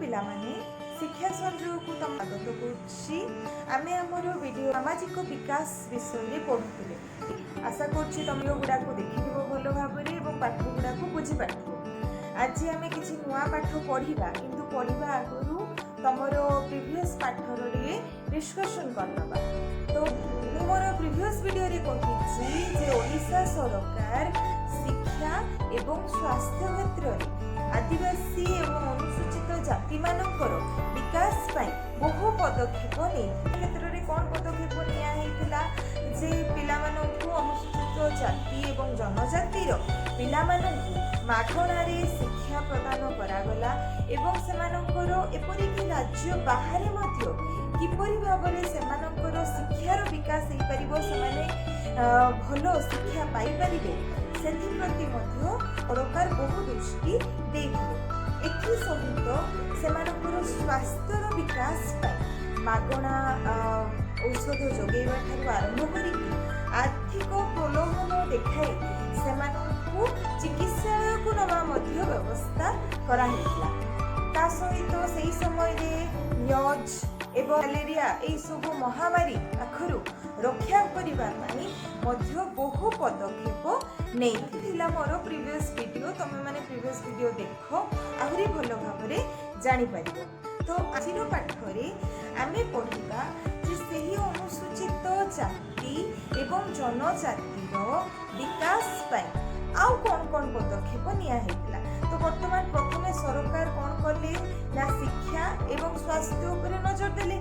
ପିଲାମାନେ, ଶିକ୍ଷା ସଂଯୋଗକୁ ତମ ସ୍ୱାଗତ କରୁଛି। ଆମେ ଆମର ଭିଡ଼ିଓ ସାମାଜିକ ବିକାଶ ବିଷୟରେ ପଢ଼ୁଥିଲେ। ଆଶା କରୁଛି ତମେ ଗୁଡ଼ାକୁ ଦେଖିଥିବ ଭଲ ଭାବରେ ଏବଂ ପାଠ ଗୁଡ଼ାକୁ ବୁଝିପାରିଥିବ। ଆଜି ଆମେ କିଛି ନୂଆ ପାଠ ପଢ଼ିବା, କିନ୍ତୁ ପଢ଼ିବା ଆଗରୁ ତମର ପ୍ରିଭିୟସ୍ ପାଠର ଟିକେ ଡିସ୍କସନ୍ କରିନେବା। ତ ମୁଁ ମୋର ପ୍ରିଭିୟସ୍ ଭିଡ଼ିଓରେ କହିଛି ଯେ ଓଡ଼ିଶା ସରକାର ଶିକ୍ଷା ଏବଂ ସ୍ୱାସ୍ଥ୍ୟ କ୍ଷେତ୍ରରେ ଆଦିବାସୀ ଏବଂ ଅନୁସୂଚିତ ଜାତିମାନଙ୍କର ବିକାଶ ପାଇଁ ବହୁ ପଦକ୍ଷେପ ନେଇଥିଲେ। କ୍ଷେତ୍ରରେ କ'ଣ ପଦକ୍ଷେପ ନିଆ ହେଇଥିଲା ଯେ ପିଲାମାନଙ୍କୁ, ଅନୁସୂଚିତ ଜାତି ଏବଂ ଜନଜାତିର ପିଲାମାନଙ୍କୁ ମାଗଣାରେ ଶିକ୍ଷା ପ୍ରଦାନ କରାଗଲା ଏବଂ ସେମାନଙ୍କର ଏପରିକି ରାଜ୍ୟ ବାହାରେ ମଧ୍ୟ କିପରି ଭାବରେ ସେମାନଙ୍କର ଶିକ୍ଷାର ବିକାଶ ହେଇପାରିବ, ସେମାନେ ଭଲ ଶିକ୍ଷା ପାଇପାରିବେ, ସେଥିପ୍ରତି ମଧ୍ୟ ସରକାର ବହୁ ଦୃଷ୍ଟି ଦେଇଥିଲେ। ଏଥିସହିତ ସେମାନଙ୍କର ସ୍ୱାସ୍ଥ୍ୟର ବିକାଶ ପାଇଁ ମାଗଣା ଔଷଧ ଯୋଗାଇବା ଠାରୁ ଆରମ୍ଭ କରିକି ଆର୍ଥିକ ପ୍ରଲୋଭନ ଦେଖାଇ ସେମାନଙ୍କୁ ଚିକିତ୍ସାଳୟକୁ ନେବା ମଧ୍ୟ ବ୍ୟବସ୍ଥା କରାହେଇଥିଲା। ତା ସହିତ ସେହି ସମୟରେ ୟଜ ଏବଂ ମ୍ୟାଲେରିଆ ଏଇସବୁ ମହାମାରୀ ପାଖରୁ ରକ୍ଷା କରିବା ପାଇଁ ମଧ୍ୟ ବହୁ ପଦକ୍ଷେପ ନେଇଥିଲା। ମୋର ପ୍ରିଭିୟସ୍ ଭିଡ଼ିଓ, ତମେମାନେ ପ୍ରିଭିୟସ୍ ଭିଡ଼ିଓ ଦେଖ, ଆହୁରି ଭଲ ଭାବରେ ଜାଣିପାରିବ। ତ ଆଜିର ପାଠରେ ଆମେ ପଢ଼ିବା ଯେ ସେହି ଅନୁସୂଚିତ ଜାତି ଏବଂ ଜନଜାତିର ବିକାଶ ପାଇଁ ଆଉ କ'ଣ କ'ଣ ପଦକ୍ଷେପ ନିଆ ହେଇଥିଲା। ତ ବର୍ତ୍ତମାନ ପ୍ରଥମେ ସରକାର କ'ଣ କଲେ ନା ଶିକ୍ଷା ଏବଂ ସ୍ୱାସ୍ଥ୍ୟ ଉପରେ ନଜର ଦେଲେ।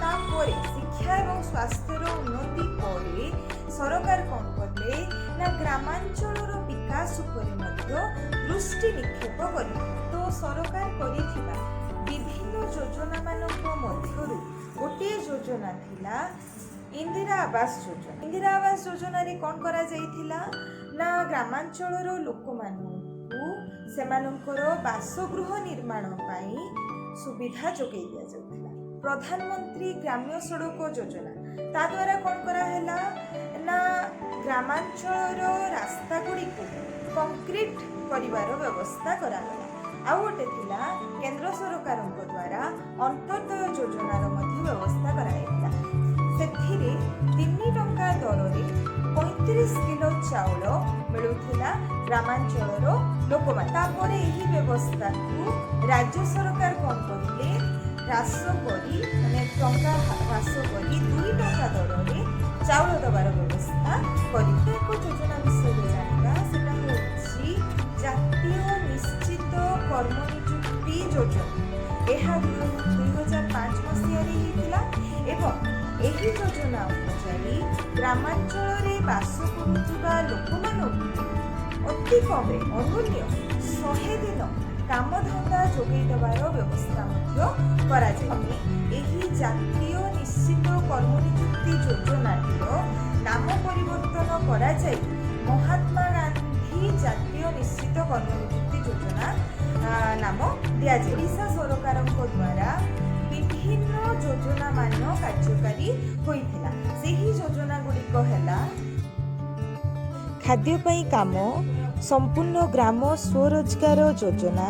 ତାପରେ ଶିକ୍ଷା ଏବଂ ସ୍ୱାସ୍ଥ୍ୟର ଉନ୍ନତି ପରେ ସରକାର କ'ଣ କଲେ ନା ଗ୍ରାମାଞ୍ଚଳର ବିକାଶ ଉପରେ ମଧ୍ୟ ଦୃଷ୍ଟି ନିକ୍ଷେପ କରିଥିଲେ। ତ ସରକାର କରିଥିବା ବିଭିନ୍ନ ଯୋଜନାମାନଙ୍କ ମଧ୍ୟରୁ ଗୋଟିଏ ଯୋଜନା ଥିଲା ଇନ୍ଦିରା ଆବାସ ଯୋଜନା। ଇନ୍ଦିରା ଆବାସ ଯୋଜନାରେ କ'ଣ କରାଯାଇଥିଲା ନା ଗ୍ରାମାଞ୍ଚଳର ଲୋକମାନଙ୍କୁ ସେମାନଙ୍କର ବାସଗୃହ ନିର୍ମାଣ ପାଇଁ ସୁବିଧା ଯୋଗାଇ ଦିଆଯାଉଥିଲା। ପ୍ରଧାନମନ୍ତ୍ରୀ ଗ୍ରାମ୍ୟ ସଡ଼କ ଯୋଜନା, ତା ଦ୍ୱାରା କ'ଣ କରାହେଲା ନା ଗ୍ରାମାଞ୍ଚଳର ରାସ୍ତା ଗୁଡ଼ିକୁ କଂକ୍ରିଟ କରିବାର ବ୍ୟବସ୍ଥା କରାଗଲା। ଆଉ ଗୋଟେ ଥିଲା କେନ୍ଦ୍ର ସରକାରଙ୍କ ଦ୍ୱାରା ଅନ୍ତର୍ଦୟ ଯୋଜନାର ମଧ୍ୟ ବ୍ୟବସ୍ଥା କରାଯାଇଥିଲା। ସେଥିରେ 3 ଟଙ୍କା ଦରରେ 35 କିଲୋ ଚାଉଳ ମିଳୁଥିଲା ଗ୍ରାମାଞ୍ଚଳର ଲୋକମାନେ। ତାପରେ ଏହି ବ୍ୟବସ୍ଥାକୁ ରାଜ୍ୟ ସରକାର କ'ଣ କରିଲେ, ହ୍ରାସ କରି, ମାନେ ଟଙ୍କା ହ୍ରାସ କରି 2 ଟଙ୍କା ଦରରେ ଚାଉଳ ଦେବାର ବ୍ୟବସ୍ଥା କରି। ଏକ ଯୋଜନା ବିଷୟରେ ଜାଣିବା, ସେଟା ହେଉଛି ଜାତୀୟ ନିଶ୍ଚିତ କର୍ମନିଯୁକ୍ତି ଯୋଜନା। ଏହା 2005 ମସିହାରେ ହେଇଥିଲା ଏବଂ ଏହି ଯୋଜନା ଅନୁଯାୟୀ ଗ୍ରାମାଞ୍ଚଳରେ ବାସ କରୁଥିବା ଲୋକମାନଙ୍କୁ ଅତି କମରେ ଅନୂନ୍ୟ 100 ଦିନ କାମଧନ୍ଦା ଯୋଗାଇ ଦେବାର ବ୍ୟବସ୍ଥା ମଧ୍ୟ କରାଯାଏ। ଏହି ଜାତୀୟ ନିଶ୍ଚିତ କର୍ମନିଯୁକ୍ତି ଯୋଜନାଟିର ନାମ ପରିବର୍ତ୍ତନ କରାଯାଇ ମହାତ୍ମା ଗାନ୍ଧୀ ଜାତୀୟ ନିଶ୍ଚିତ କର୍ମନିଯୁକ୍ତି ଯୋଜନା ନାମ ଦିଆଯାଏ। ଓଡ଼ିଶା ସରକାରଙ୍କ ଦ୍ୱାରା ବିଭିନ୍ନ ଯୋଜନାମାନ କାର୍ଯ୍ୟକାରୀ ହୋଇଥିଲା। ସେହି ଯୋଜନା ଗୁଡ଼ିକ ହେଲା ଖାଦ୍ୟ ପାଇଁ କାମ, ସମ୍ପୂର୍ଣ୍ଣ ଗ୍ରାମ ସ୍ୱରୋଜଗାର ଯୋଜନା,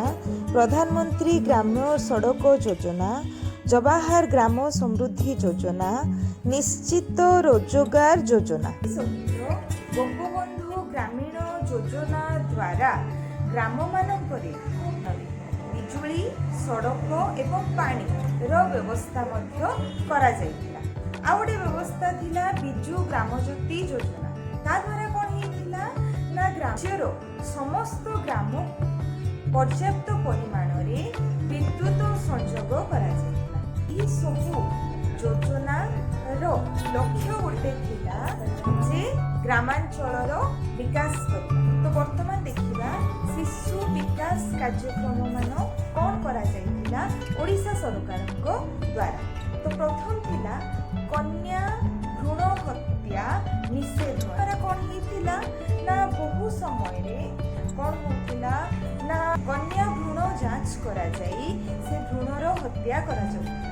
ପ୍ରଧାନମନ୍ତ୍ରୀ ଗ୍ରାମ୍ୟ ସଡ଼କ ଯୋଜନା, ଜବାହର ଗ୍ରାମ ସମୃଦ୍ଧି ଯୋଜନା, ନିଶ୍ଚିତ ରୋଜଗାର ଯୋଜନା ସହିତ ଗୋପବନ୍ଧୁ ଗ୍ରାମୀଣ ଯୋଜନା ଦ୍ୱାରା ଗ୍ରାମମାନଙ୍କରେ ବିଜୁଳି, ସଡ଼କ ଏବଂ ପାଣିର ବ୍ୟବସ୍ଥା ମଧ୍ୟ କରାଯାଇଥିଲା। ଆଉ ଗୋଟେ ବ୍ୟବସ୍ଥା ଥିଲା ବିଜୁ ଗ୍ରାମଜ୍ୟୋତି ଯୋଜନା। ତା ଦ୍ୱାରା କ'ଣ ହେଇଥିଲା ନା ରାଜ୍ୟର ସମସ୍ତ ଗ୍ରାମକୁ ପର୍ଯ୍ୟାପ୍ତ ପରିମାଣରେ ବିଦ୍ୟୁତ ସଂଯୋଗ କରାଯାଇଥିଲା। ଏହି ସବୁ ଯୋଜନାର ଲକ୍ଷ୍ୟ ଗୋଟେ ଥିଲା ଯେ ଗ୍ରାମାଞ୍ଚଳର ବିକାଶ କରିବା। ତ ବର୍ତ୍ତମାନ ଦେଖିବା ଶିଶୁ ବିକାଶ କାର୍ଯ୍ୟକ୍ରମ ମାନ କ'ଣ କରାଯାଇଥିଲା ଓଡ଼ିଶା ସରକାରଙ୍କ ଦ୍ୱାରା। ତ ପ୍ରଥମ ଥିଲା କନ୍ୟା ଭ୍ରୂଣ ହତ୍ୟା ନିଷେଧ। ଦ୍ୱାରା କ'ଣ ହେଇଥିଲା ନା ବହୁ ସମୟରେ କ'ଣ ହେଉଥିଲା ନା କନ୍ୟା ଭ୍ରୂଣ ଯାଞ୍ଚ କରାଯାଇ ସେ ଭ୍ରୂଣର ହତ୍ୟା କରାଯାଉଥିଲା,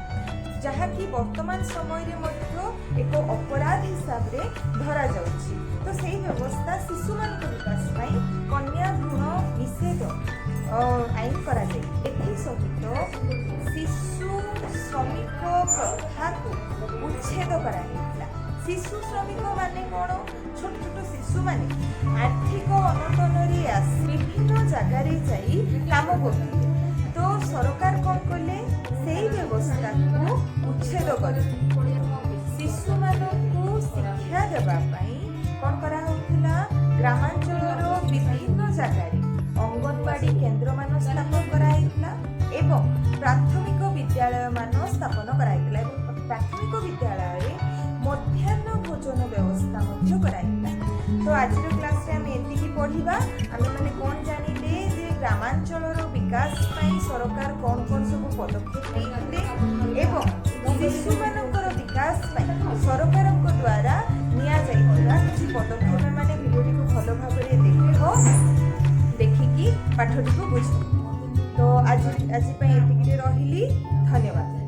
ଯାହାକି ବର୍ତ୍ତମାନ ସମୟରେ ମଧ୍ୟ ଏକ ଅପରାଧ ହିସାବରେ ଧରାଯାଉଛି। ତ ସେଇ ବ୍ୟବସ୍ଥା ଶିଶୁମାନଙ୍କ ବିକାଶ ପାଇଁ କନ୍ୟା ଭ୍ରୂଣ ନିଷେଧ ଆଇନ କରାଯାଇ ଏଥି ସହିତ ଶିଶୁ ଶ୍ରମିକ ପ୍ରଥାକୁ ଉଚ୍ଛେଦ କରାଯାଇଥିଲା। ଶିଶୁ ଶ୍ରମିକ ମାନେ କ'ଣ? ଛୋଟ ଛୋଟ ଶିଶୁମାନେ ଆର୍ଥିକ ଅନଟନରେ ଆସି ବିଭିନ୍ନ ଜାଗାରେ ଯାଇ କାମ କରୁଥିଲେ। ତ ସରକାର କ'ଣ କଲେ? ସେଇ ବ୍ୟବସ୍ଥାକୁ ଉଚ୍ଛେଦ କରିଥିଲେ। ଶିଶୁମାନଙ୍କୁ ଶିକ୍ଷା ଦେବା ପାଇଁ କ'ଣ କରାହେଉଥିଲା? ଗ୍ରାମାଞ୍ଚଳର ବିଭିନ୍ନ ଜାଗାରେ ଅଙ୍ଗନବାଡ଼ି କେନ୍ଦ୍ରମାନ ସ୍ଥାପନ କରାଯାଇଥିଲା ଏବଂ ପ୍ରାଥମିକ ବିଦ୍ୟାଳୟମାନ ସ୍ଥାପନ କରାଯାଇଥିଲା ଏବଂ ପ୍ରାଥମିକ ବିଦ୍ୟାଳୟରେ ମଧ୍ୟାହ୍ନ ଭୋଜନ ବ୍ୟବସ୍ଥା ମଧ୍ୟ କରାଯାଇଥିଲା। ତ ଆଜିର କ୍ଲାସରେ ଆମେ ଏତିକି ପଢ଼ିବା। ଆମେମାନେ କ'ଣ ଜାଣିଲେ ଯେ ଗ୍ରାମାଞ୍ଚଳର ବିକାଶ ପାଇଁ ସରକାର କ'ଣ କ'ଣ ସବୁ ପଦକ୍ଷେପ ନେଇଥିଲେ ଏବଂ ଶିଶୁମାନଙ୍କର ବିକାଶ ପାଇଁ ସରକାରଙ୍କ ଦ୍ୱାରା ନିଆଯାଇଥିବା କିଛି ପଦକ୍ଷେପ। ମାନେ ଭିଡ଼ିଓଟିକୁ ଭଲ ଭାବରେ ଦେଖ, ଦେଖିକି ପାଠଟିକୁ ବୁଝ। ତ ଆଜି ପାଇଁ ଏତିକିରେ ରହିଲି। ଧନ୍ୟବାଦ।